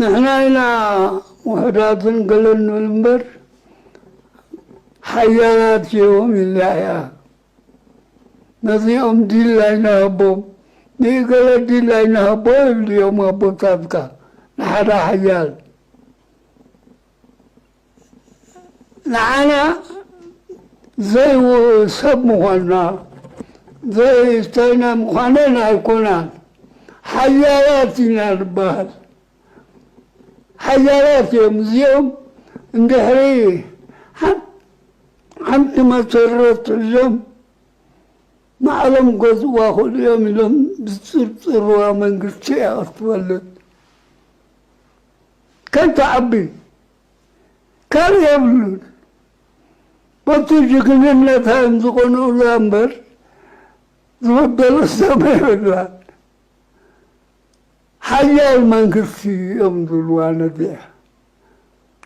ንሕና ኢና ውሑዳትን ገለን ንብል እምበር፣ ሓያላት እዮም ኢላ እያ። ነዚኦም ዲል ኣይንሃቦም፣ ንእገለ ዲል ኣይንሃቦ ይብሉ እዮም ኣቦታትካ ንሓደ ሓያል። ንዓና ዘይው-፣ ሰብ ምዃንና፣ ዘይስተይና ምዃነን ኣይኮናን። ሓያላት ኢና ንበሃል። ሓያላት እዮም እዚኦም። እንድሕሪ ሓን-፣ ሓንቲ መሰረት ሒዞም ንዓለም ገዝእዋ ክእሉ እዮም ኢሎም ዝጽርጽርዋ መንግስቲ እያ ክትበልጽ። ከይትዓቢ ካልእ የብሉን። በቲ ጅግንነታ እዮም ዝቐንኡላ እምበር ዝበደሎ ሰብ የብላን። ሓያል መንግስቲ እዮም ዝብልዋ ነዚኣ።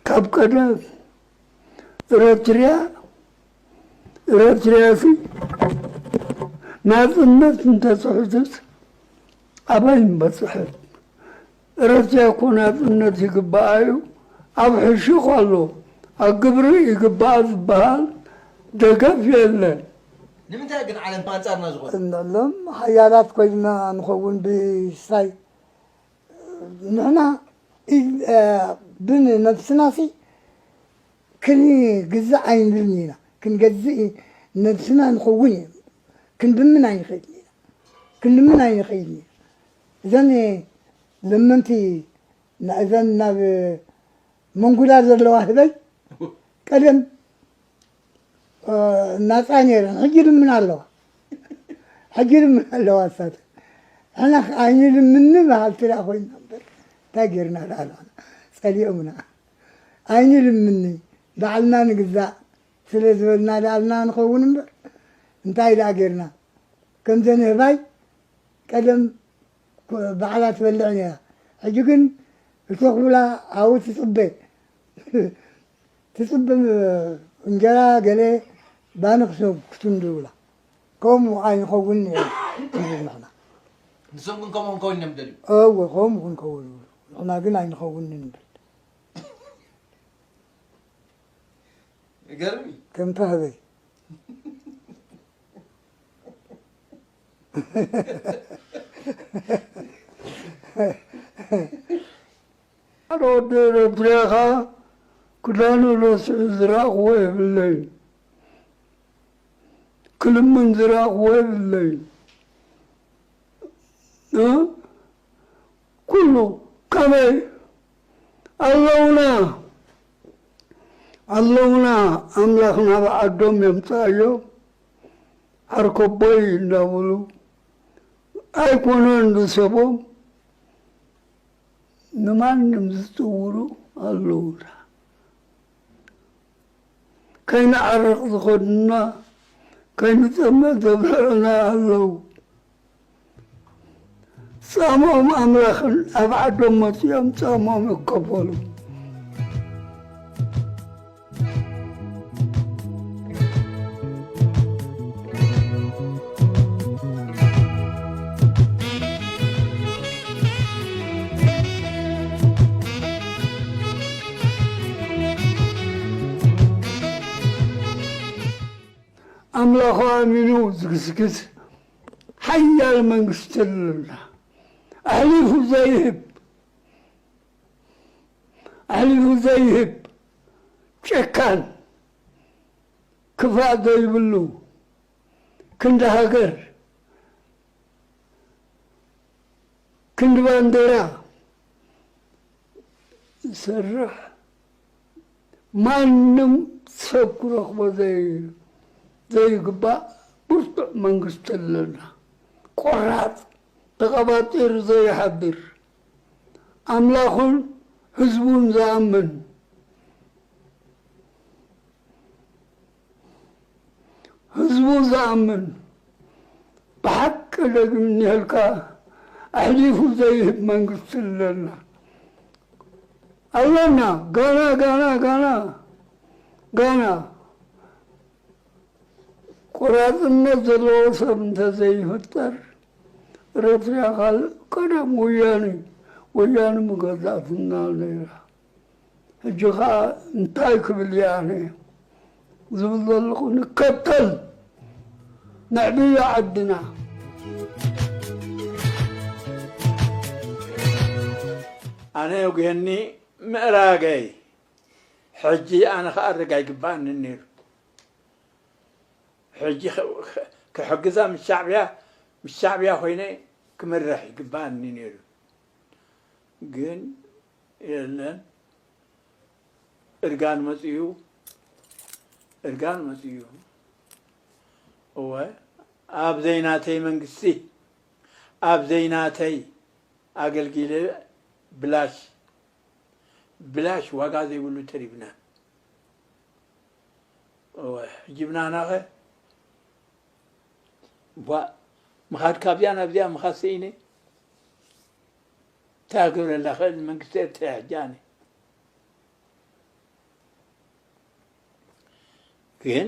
ካብ ቀደም ኤረትርያ፣ ኤረትርያሲ ናጽነት እንተትሕዝስ ኣበይ ምበጽሐት? ኤረትርያ እኮ ናጽነት ይግብኣ እዩ። ኣብ ሕሹኽ ኣሎ፣ ኣብ ግብሪ ይግብኣ ዝበሃል ደገፍ የለን። ንምንታይ ግን ዓለም ኣንጻርና ዝኾነ? እንዕለም ሓያላት ኮይንና ንኸውን ብሳይ ንሕና ኢ-፣ እ፣ ብንነብስናሲ ክንግዛእ ኣይንብልን ኢና። ክንገዝእ ነብስና ንኸውን ኢና። ክንልምን ኣይንኽእልን ኢና። ክንልምን ኣይንኽእልን ኢና። እዘን ለመንቲ ና-፣ እዘን ናብ መንጉላ ዘለዋ ህበይ ቀደም እ፣ ናጻ ነይረን። ሕጂ ልምን ኣለዋ። ሕጂ ልምን ኣለዋ እሳተን። ንሕና ከ ኣይንልምኒ በሃልቲ ደኣ ኮይንና እምበር፣ እንታይ ጌርና ደኣ ንሕና? ጸሊኦምና። ኣይንልምኒ፣ ባዕልና ንግዛእ ስለ ዝበልና ደኣ ንኸውን እምበር፣ እንታይ ደኣ ጌርና? ከምዘን ኣህባይ ቀደም ባዕላ ትበልዕ ነይራ። ሕጂ ግን እቶ ክብላ ኣብኡ ትጽበ። ትጽበ፣ እንጀራ ገለ ባኒ ክሰ-፣ ክትምድብላ። ከምኡ ኣይንኸውን ኢና ንብል ንሕና። ንሶም ግን ከምኡ ክንከውን እዮም ደልዩ። እወ፣ ከምኡ ክንከውን ይብሉ። ንሕና ግን ኣይንኸውንን ንብል። ይገርም እዩ። ከምታ ህበይ። ሓደ ወዲ ኤረትርያ ኸኣ ክዳኑ ረሲዑ ዝረኣኽዎ የብለይን። ክልምን ዝረኣኽዎ የብለይን። እ? ኩሉ ከመይ ኣለውና፣ ኣለውና፣ ኣምላኽ ናብ ዓዶም የምጽኣዮም። ዓርከቦይ እንዳበሉ ኣይኮነን ዝሰቦም፣ ንማንም ዝጽውሩ ኣለውና። ከይንዓርቕ ዝኸዱና፣ ከይንጸምእ ዘብልዑና ኣለዉ። ጻምኦም ኣምላኽን ኣብ ዓዶም መጺኦም ጻምኦም ይቀበሉ። ኣምላኹ ኣሚኑ ዝግስግስ ሓያል መንግስቲ ኣለና። ኣሕሊፉ ዘይህብ፣ ኣሕሊፉ ዘይህብ፣ ጨካን፣ ክፋእ ዘይብሉ፣ ክንዲ ሃገር፣ ክንዲ ባንዴራ ዝሰርሕ፣ ማንም ሰብ ክረኽቦ ዘይ-፣ ዘይግባእ ብርቱዕ መንግስቲ ኣለና። ቆራጽ፣ ተቐባጢሩ ዘይሓድር፣ ኣምላኹን ህዝቡን ዝኣምን፣ ህዝቡ ዝኣምን፣ ብሓቂ ደግም እኒሀልካ፣ ኣሕሊፉ ዘይህብ መንግስቲ ኣለና። ኣለና፣ ጋና፣ ጋና፣ ጋና፣ ጋና። ቆራጽነት ዘለዎ ሰብ እንተዘይፍጠር፣ ኤረትርያ ካልእ ቀደም ወያነ፣ ወያነ ምገዛእትና ነይራ። ሕጂ ኸኣ እንታይ ክብል እየ ኣነ ዝብል ዘለኹ፣ ንከተል፣ ነዕብያ ዓድና። ኣነ የጉህየኒ ምእራገይ። ሕጂ ኣነ ክኣርግ ኣይግባኣንን ነይሩ። ሕጂ ከ-፣ ከ-፣ ክሕግዛ ምስ ሻዕብያ፣ ምስ ሻዕብያ ኮይነ ክምርሕ ይግባኣኒ ነይሩ። ግን የለን። እርጋን መጽዩ፣ እርጋን መጽዩ። እወ፣ ኣብ ዘይናተይ መንግስቲ፣ ኣብ ዘይናተይ ኣገልጊለ ብላሽ፣ ብላሽ ዋጋ ዘይብሉ ተሪፍና። እወ፣ ሕጂ ብናናኸ፣ ቧ፣ ምኻድ ካብዚኣ ናብዚኣ ምኻድ ስኢነ። እንታይ ክገብረላ ክእል መንግስቲ ኤርትራ ሕጂ ኣነ? ግን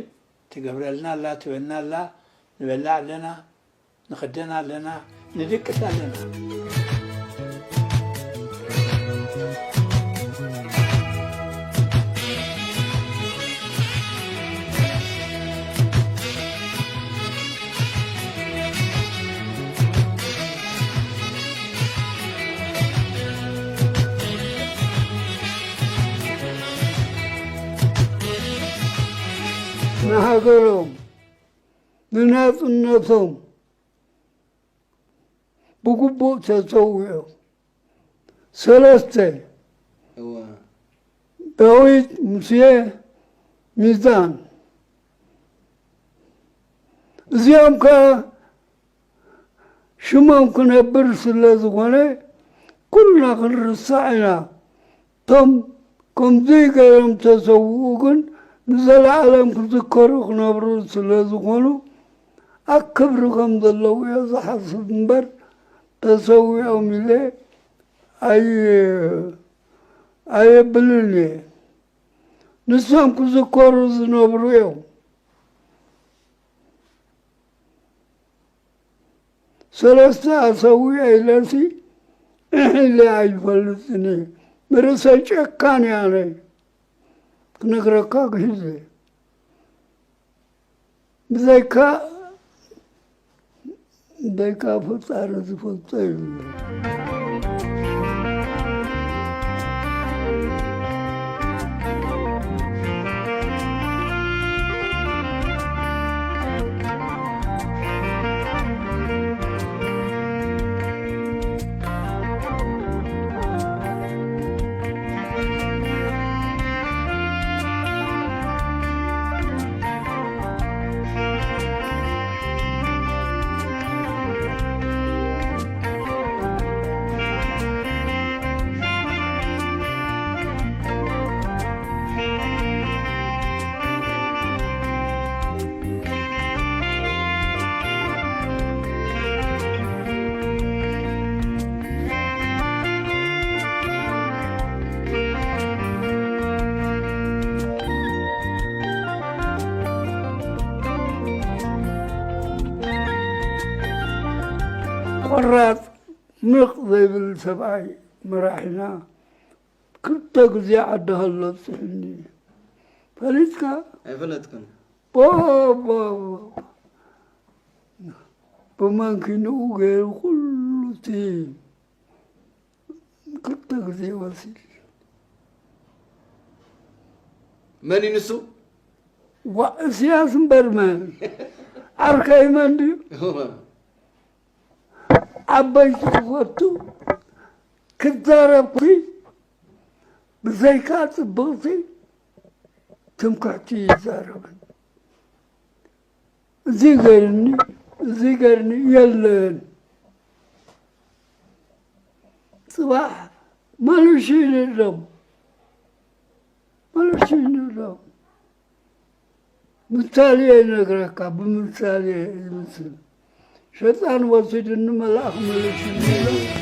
ትገብረልና ኣላ፣ ትበና ኣላ፣ ንበላ ኣለና፣ ንኽደን ኣለና፣ ንድቅስ ኣለና። ንሃገሮም፣ ንናጽነቶም ብግቡእ ተሰዊኦም። ሰለስተ፣ እወ። ዳዊት፣ ሙሴ፣ ሚዛን። እዚኦም ከኣ ሽሞም ክነብር ስለ ዝኾነ፣ ኩልና ክንርሳዕ ኢና። እቶም ከምዙይ ገይሮም ተሰውኡ ግን ንዘለኣለም ክዝከሩ ክነብሩ ስለ ዝኾኑ፣ ኣብ ክብሪ ከም ዘለዉ እየ ዝሓስብ እምበር፣ ተሰዊኦም ኢለ ኣይ-፣ ኣየብልን እየ። ንሶም ክዝከሩ ዝነብሩ እዮም። ሰለስተ ኣሰዊአ ኢለሲ እሕ ኢለ ኣይፈልጥን እየ። ብርእሰይ ጨካን እየ ኣነ። ክነግረካ ግሂዘ። ብዘይካ፣ ብዘይካ ፈጣሪ ዝፈልጦ የለን። ቆራጽ ምቕ ዘይብል ሰብኣይ መራሒና። ክልተ ግዜ ዓዲ ሃሎ ኣብጺሑኒ። ፈሊጥካ? ኣይፈለጥኩን። ቦ-፣ ቦ-፣ ብማንኪንኡ ገይሩ ኩሉ እቲ ክልተ ግዜ ወሲድ። መን እዩ ንሱ? ዋ፣ እስያስ እምበር መን? ዓርከይ መን ድዩ? ዓበይቲ ክፈቱ ክዛረብኩ ብዘይካ ጽብቕቲ ትምክሕቲ ይዛረብን። እዚ ገርኒ፣ እዚ ገርኒ የለን። ጽባሕ መልሹ ይንሎም፣ መልሹ ይንሎም። ምሳሌ ይነግረካ፣ ብምሳሌ ይምስል። ሸጣን ወሲድኒ መልኣኽ መልሹ ይንሎም።